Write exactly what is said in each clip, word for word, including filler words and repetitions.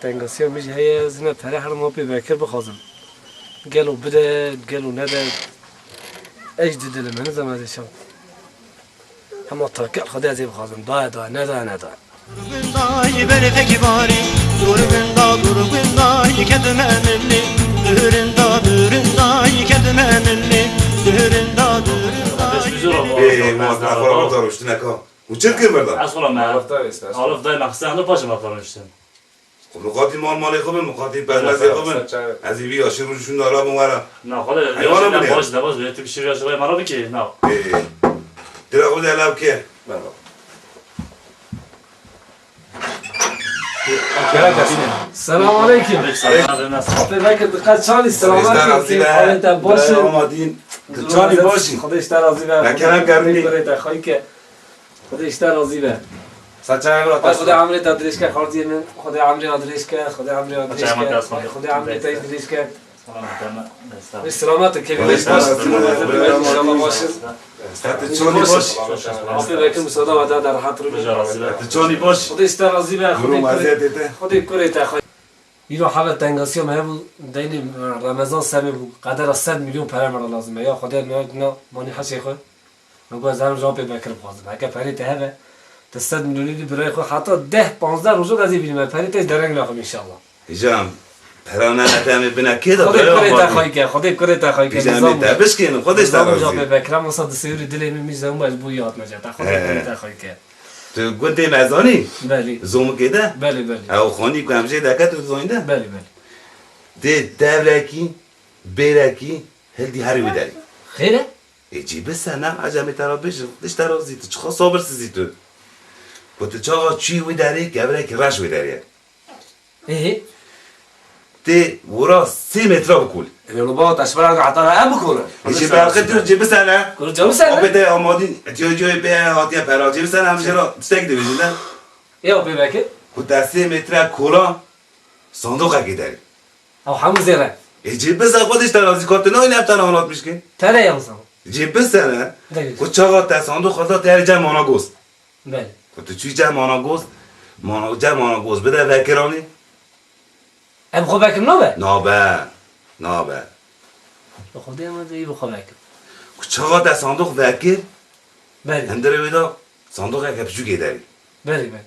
Tengasiya min jî heye, ez ne pere herim Apê Bekir bixwazim. Gelo bide, gelo nede. Ez jî di dilim e, nizam ez ê çawa. Hema taqî Xwedê ez ê bixwazim. Daye daye, nedaye nedaye. Durgunday berfek barî, durgunda durgunda kedme milli. Durunda durunda kedme milli. Durunda durunda. Ê, ma te xwe rota rûştine ka. Û çi dikir berda? Ez xwe me. Alif dayê me xiste hendo paşê me xwe rûştin. Xwe miqatî mal malê xwe bin, miqatî permezê xwe bin. Ez ê vî yaşî rû şûnda rabin were. Na, xwe de Heywana yaşî bine. Baş de baş, tu şîr yaşî rê me ra bikî, na. Ê, tira xwe de lav ke. Merhaba. Selam aleyküm. Aleyküm selam. Abi, nasıl? Abi, belki dikkat çalış, selamet Xwedê ji te razî be. Halê te baş e. Be, Amadîn. Durum Çalî vaziyet, baş e. Xwedê ji te razî be. Be, kerem Xwedê kerdinî. Xwedê te xayke. Xwedê ji te razî be. Saçayê min Ay, Xwedê emrê te dirêj ke, xardiyê min. Xwedê emrê te dirêj ke, Xwedê emrê te dirêj ke. Saçayê min te Ay, Xwedê emrê te dirêj ke. Salam, tamam. Wê selamet e, kevî Wê wê selamet e. Baş e. Wê selamet e. Înşallah baş e. Saçê çolî baş e. Afê vekim, musada ve da, da rahat rû. Saçê çolî baş e. Xwedê ji te razî be, Xwedê kurê, Xwedê kurê te xwe. Îro heve tengasiya me hebû, deynê Remezan Semê bû, qedera sed milyon pere me re lazim e. Ya Xwedê, me na manî heşê xwe. Me got, ez herim ji Apê Bekir bixwazim. Heke perê te hebe, tu sed milyonî dî birayê xwe, heta deh panzdeh roja de ez ê bînime. Perê te ji dereng naxim înşallah. Hicam, pera ne, ne te em ê bine kê de Xwedê birayê kurê te Amadîn. Xayke, Xwedê kurê te xayke. Hicam, nizam em ê te bû. Bişkînin, Xwedê ji te Nizam bû razî. Apê Bekir, em wisa di sêwirî dilê min mî zewm ez bû yat me ce. Te Xwedê He. Kurê te xayke. Tu gundê me zanî? Belê. Zomikê de? Belê, belê. Ew xanî ku em jê deke tu dizanî de? Belê, belê. Dê devrekî, bêrekî, hildî herî wî derî. Xêr e? Ê cî bise ne, ecemê te re bêjim, diş te razî, tu çiqa sabirsizî tu. Ku tu çaxa çûyî wî derî, kevirekî reş wî derî ye. Ê? Tê wira sê metre bikul. Ê, lo baba, te ji ber heta em bikorin. Ê, ji ber xwe tu cê bisene. Kuru cê bisene? Apê te Amadîn, tiyo tiyo pê hatiye pera. Cê bisene, em jê re tiştek dibêjin de. Ê, Apê Bekir? Ku te sê metre kola sandoqekê derî. Ew hemû zêre. Ê, cê bise, xwe diş te razî, ka tu nayî ne em te re anlatmiş ke. Tere ya o zaman. Cê bisene. Degî. Ku çaxa te sandoq xwesta te cem ana goz. Belê. Ku tu çûyî cem ana goz, mana, cem ana goz bide vekiranî. Em xwe vekir nabe? Nabe. Nabe. Bi Xwedê me de î bi xwe vekir. Ku çaxa te sandoq vekir, Belê. Hundirê wê de sandoqeke piçûkê derî. Belê, belê.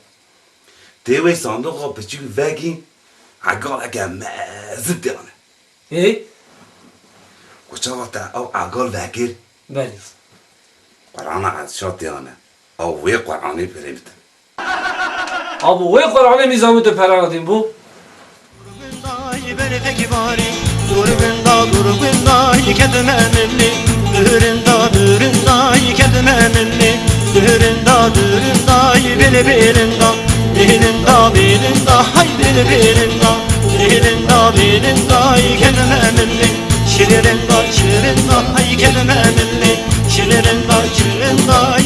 Tê wê sandoqa piçûk vekî, egaleke mezin tê ane. Ê? Ku çaxa te ew egal vekir, Belê. Qur'ana ez şatiyane. Ew wê Qur'anê pere bidin. Abo wê Qur'anê mîzamî tu pere nadîn bû. Durgundayî berfekî barî, durgunda, durgundayî kedme milli, durunda, durundayî kedme milli, durunda, durundayî bilbilinda, bilinda, bilinda, hay bilbilinda, bilinda, bilindayî kedme milli. Şirinda, şirinda, ay kedme milli. Şirinda, şirinda, ay.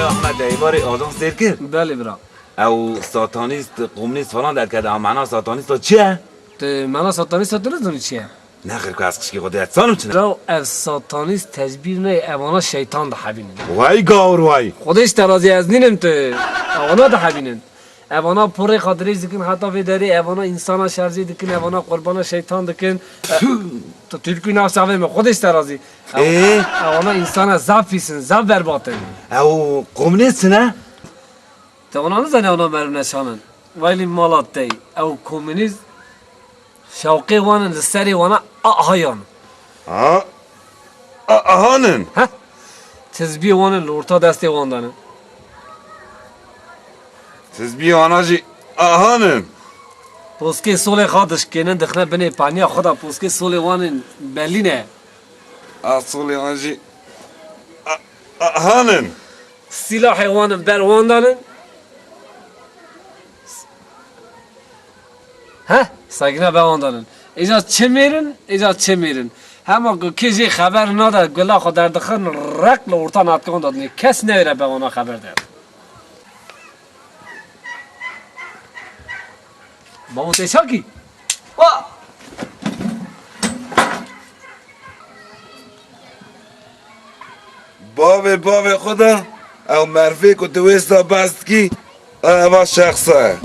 Ahmet, ê barê ajans sêr kir? Belê bira. Ew satanîst, komunîst falan derkete, ew mena satanîsta çi ye? Tu mena satanîsta tu nizanî çi ye? Nexir ku ez qişkî xwe dê, ez zanim çi ne? Bira, ev satanîst tecbîr neyê, evana şeytan dihebînin. Vay gawir vay. Xwedê ji te razî, ez nînim tu. Evana dihebînin. Evana porê xwe dirêj dikin heta vê derê, evana însana şerjê dikin, evana qurbana şeytan dikin. E, Tüh! Tu Tirkî nav çavê me, Xwedê ji te razî. Ev-, Ê? Evana însana zaf pîs in, zaf berbat in. Ew komunîst ne? Te wana nizane wana meriv neşanin. Waylî mala tey. Ew komunîst şewqê wan in li serê wana a hayan. Ha? A, ahanin. Heh. Tizbiyê wan in li orta destê wan de ne. Tizbiyê wana jî ahanin. Poskê solê xwe dişkênin, dixine binê paniya xwe de, poskê solê wan in belî ne. A solê wan jî a, ahanin. Sîlahê wan in ber wan de ne. Heh, segine be wan danin. Îca çi mêrin, îca çi mêrin. Hema ku kê jê xeber nade, gula xwe derdixin, req li orta natka wan dadinê. Kes newêre be wana xeber de. Bavo tê çakî? Wa! Bavê bavê xwe de, ew merfê ku tu wê sa behs dikî, Eva şexs e.